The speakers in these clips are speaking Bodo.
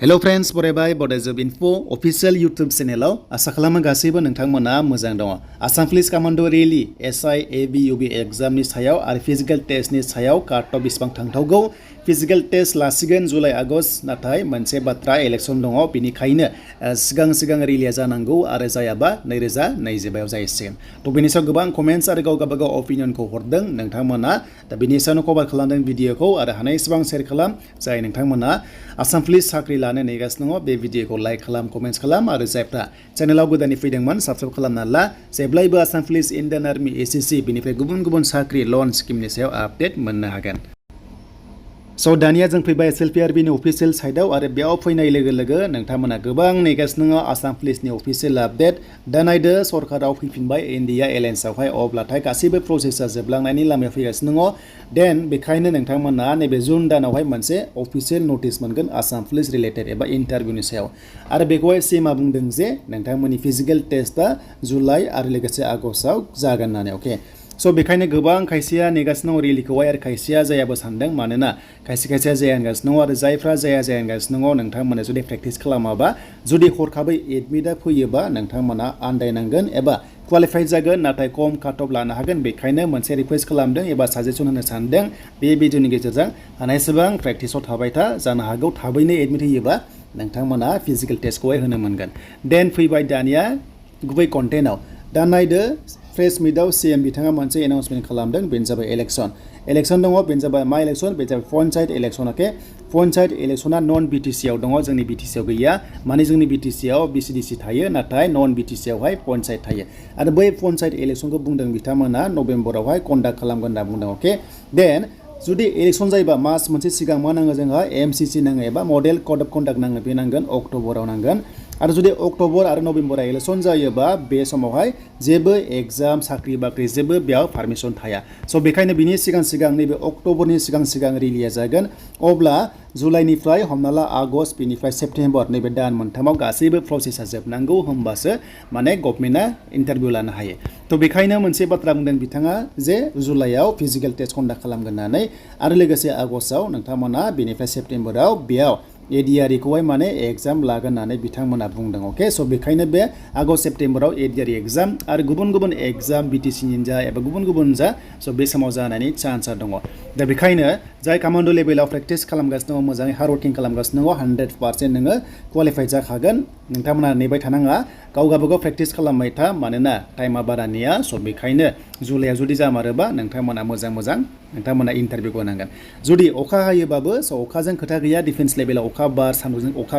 Hello friends, बरायबाय बड'जब इनफो अफिशियल YouTube चेनेलाव आसा खालामो गासैबो नोंथांमोना मोजां दङ। Assam police commando rally SI ABUB एग्जामनि सायाव आरो फिजिकल टेस्टनि सायाव काट अफ बेसेबां थांथावगौ फिजिकल टेस्ट लासिगोन जुलाइ आगस्ट नाथाय मोनसे बाथ्रा इलेक्शन दङ बेनिखायनो सिगां रेलिया जानांगौ आरो जायाबा 2025 जायसिगोन। थ' बेनि सायाव गोबां कमेन्ट्स आरो गावगाबागाव अपिनियनखौ हरदों नोंथांमोना दा बेनि सायावनो कभार खालामदों भिडिअखौ आरो हानायसेबां शेयार खालाम जाय नोंथांमोना आसाम पुलिस साख्रि लानो नेगासिनो दङ बे भिडिअखौ लाइक खालाम कमेन्ट्स खालाम आरो जायफ्रा चेनेलाव गोदानै फैदोंमोन साबस्क्राइब खालामना ला जेब्लायबो Assam police Indian army SSC बेनिफ्राय गुबुन साख्रि लन स्किमनि सायाव आपडेट मोननो हागोन। स' दानिया जों फैबाय एसएलपिआरबिनि अफिसियेल साइटआव आरो बेयाव फैनाय लोगो नोंथांमोना गोबां नेगासिनो दङ आसाम पुलिसनि अफिसियेल आपडेट दा नायदो सरकाराव फैफिनबाय इन्डिया एलायन्सआवहाय अब्लाथाय गासैबो प्रसेसा जोबलांनायनि लामायाव फैगासिनो दङ देन बेखायनो नोंथांमोना नैबे जुन दानावहाय मोनसे अफिसियेल नटिस मोनगोन आसाम पुलिस रिलेटेड एबा इन्टारभिउनि सायाव आरो बेखौहाय सीएमआ बुंदों जे नोंथांमोननि फिजिकेल टेस्टआ जुलाइ आरो लोगोसे आगस्टआव जागोन होननानै अके स' बेखायनो गोबां खायसेया नेगासिनो दङ रेलिखौहाय आरो खायसेया जायाबो सानदों मानोना खायसेया जाया होनगासिनो दङ आरो जायफ्रा जाया होनगासिनो दङ नोंथांमोना जुदि प्रेक्टिस खालामाबा जुदि हरखाबै एडमिटआ फैयोबा नोंथांमोना आन्दायनांगोन एबा क्वालिफाइड जागोन नाथाय खम काट अफ लानो हागोन बेखायनो मोनसे रिक्वेस्ट खालामदों एबा साजेसन होनो सानदों बे भिडिअनि गेजेरजों हानायसेबां प्रेक्टिसाव थाबाय था जानो हागौ थाबैनो एडमिट होयोबा नोंथांमोना फिजिकेल टेस्टखौहाय होनो मोनगोन देन फैबाय दानिया गुबै कन्टेन्टआव दा नायदो प्रेस मिटआव सीएम बिथाङा मोनसे एनाउन्समेन्ट खालामदों बेनो जाबाय इलेक्शन दङ बेनो जाबाय मा इलेक्शन बेनो जाबाय पन्चायत इलेक्शन अके पन्चायत इलेक्शना नन बिटिसि आव दङ जोंनि बिटिसि आव गैया माने जोंनि बिटिसि आव बिसिडिसि थायो नाथाय नन बिटिसि आवहाय पन्चायत थायो आरो बै पन्चायत इलेक्शनखौ बुंदों बिथांमोना नभेम्बरावहाय कन्डाक्ट खालामगोन होनना बुंदों अके देन जुदि इलेक्शन जायोबा मास मोनसे सिगां मा नाङो जोंहा एमसिसि नाङो एबा मडेल कड अफ कन्डाक्ट नाङो बे नांगोन अक्ट'बराव नांगोन आरो जुदि अक्ट'बर आरो नभेम्बराव इलेक्शन जायोबा बे समावहाय जेबो एग्जाम साख्रि बाख्रि जेबो बेयाव पारमिसन थाया स' बेखायनो बिनि सिगां नैबे अक्ट'बरनि सिगां रिलिया जागोन अब्ला जुलाइनिफ्राय हमना ला आगस्ट बेनिफ्राय सेप्तेम्बर नैबे दान मोनथामाव गासैबो प्रसेसा जोबनांगौ होमबासो माने गभर्नमेन्टआ इन्टारभिउ लानो हायो थ' बेखायनो मोनसे बाथ्रा बुंदों बिथाङा जे जुलाइआव फिजिकेल टेस्ट कन्डाक्ट खालामगोन होननानै आरो लोगोसे आगस्टआव नोंथांमोना बेनिफ्राय सेप्तेम्बराव बेयाव ADRE खौहाय माने एग्जाम लागोन होननानै बिथांमोना बुंदों अके स' बेखायनो बे आगस्ट सेप्तेम्बराव ADRE एग्जाम आरो गुबुन एग्जाम बिटिसिनि जा एबा गुबुन जा स' बे समाव जानायनि चान्सआ दङ दा बेखायनो जाय कमान्डो लेभेलाव प्रेक्टिस खालामगासिनो दङ मोजाङै हार्ड वर्किं खालामगासिनो दङ 100% नोङो क्वालिफाइड जाखागोन नोंथांमोना नेबाय थानाङा गावगाबागाव प्रेक्टिस खालामबाय था मानोना टाइमा बारा नेया स' बेखायनो जुलाइआव जुदि जामारोबा नोंथांमोना मोजां नोंथांमोना इन्टारभिउखौ होनांगोन जुदि अखा हायोबाबो स' अखाजों खोथा गैया डिफेन्स लेभेलाव अखा बार सान्दुंजों अखा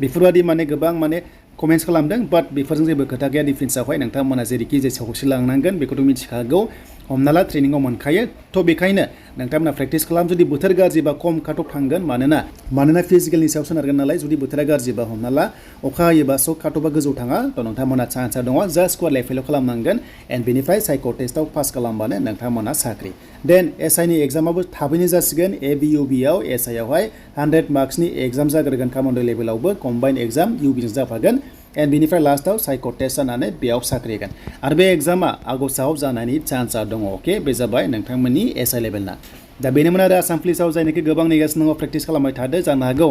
बेफोरबायदि माने गोबां माने कमेन्ट्स खालामदों बाट बेफोरजों जेबो खोथा गैया डिफेन्सआवहाय नोंथांमोना जेरैखि जे सौसिलांनांगोन बेखौथ' मिथिखागौ हमना ला ट्रेनिंआव मोनखायो थ' बेखायनो नोंथांमोना प्रेक्टिस खालाम जुदि बोथोर गाज्रिबा खम काट अफ थांगोन मानोना फिजिकेलनि सायाव सोनारगोन नालाय जुदि बोथोरा गाज्रिबा हमना ला अखा हायोबा स' काट अफआ गोजौ थाङा थ' नोंथांमोना चान्सआ दङ जास्ट स्क'र लेभेलाव खालामनांगोन एन्ड बेनिफ्राय साइक' टेस्टआव पास खालामबानो नोंथांमोना साख्रि देन एसआइनि एग्जामाबो थाबैनो जासिगोन एबिइउबिआव एसआइआवहाय 100 मार्क्सनि एग्जाम जाग्रोगोन कमान्डो लेभेलावबो कम्बाइन एग्जाम इउबिजों जाफागोन एन्ड बेनिफ्राय लास्टआव साइक' टेस्ट जानानै बेयाव साख्रि होगोन आरो बे एग्जामा आगस्टआव जानायनि चान्सआ दङ अके बे जाबाय नोंथांमोननि एसआइ लेभेलना दा बेनोमोन आरो आसाम पुलिसाव जायनाखि गोबां नेगासिनो दङ प्रेक्टिस खालामबाय थादो जानो हागौ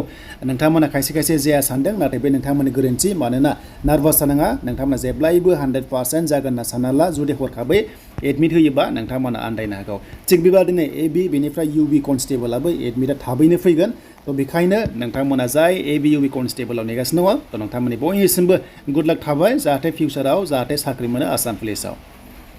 नोंथांमोना खायसे जाया सानदों नाथाय बे नोंथांमोननि गोरोन्थि मानोना नार्भास जानाङा नोंथांमोना जेब्लायबो 100% जागोन होनना सानना ला जुदि हरखाबै एडमिट होयोबा नोंथांमोना आन्दायनो हागौ थिग बेबादिनो एबि बेनिफ्राय इउबि कनस्टेबलाबो एडमिटआ थाबैनो फैगोन थ' बेखायनो नोंथांमोना जाय एबि इउबि कनस्टेबलाव नेगासिनो दङ थ' नोंथांमोननि बयनिसिमबो गुड लाक थाबाय जाहाथे फिउचाराव जाहाथे साख्रि मोनो आसाम पुलिसाव